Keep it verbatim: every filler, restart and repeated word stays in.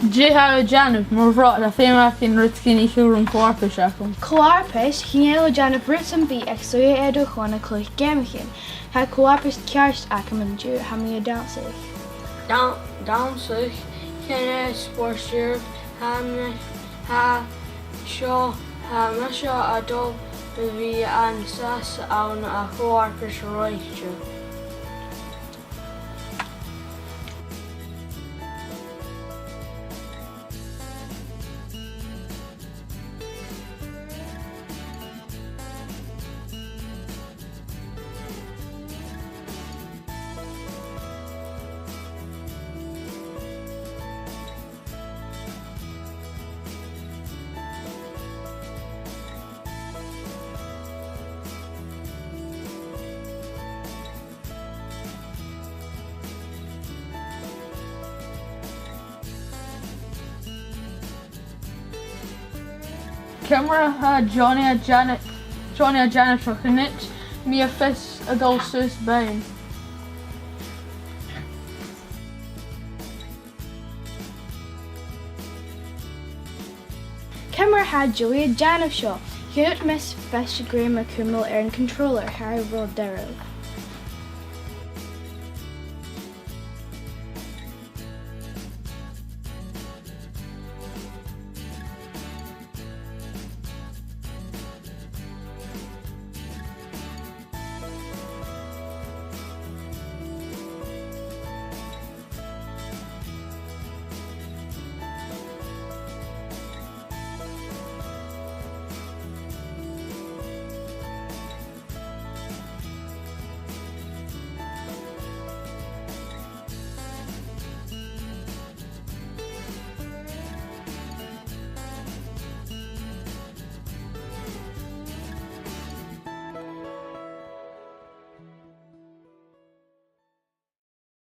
Dè tha thu a' dèanamh, mo bhràthair? Tha feum agam rudeigin a chur ris an co-fharpais agam. Co-fharpais? Chan eil thu a' dèanamh rud sam bith ach suidhe air do chòmhdach a' cluich geamaichean. Tha co-fharpais ceart agam an-diugh, tha mi a' dannsa. Dan-, dannsa, ciamar a tha spòrs, tha mi, tha seo, tha mise a' dol a bhith an sàs ann an co-fharpais roimhpe. Ciamar a tha Johnny a' dèan-, Johnny a' dèanamh seo? Chan eil mi a' faireachdainn a' dol suas beinn. Ciamar a tha Joey a' dèanamh seo? Chan eil mi a' faireachdainn grèim a chumail air a' chontroller, tha e ro dhearg.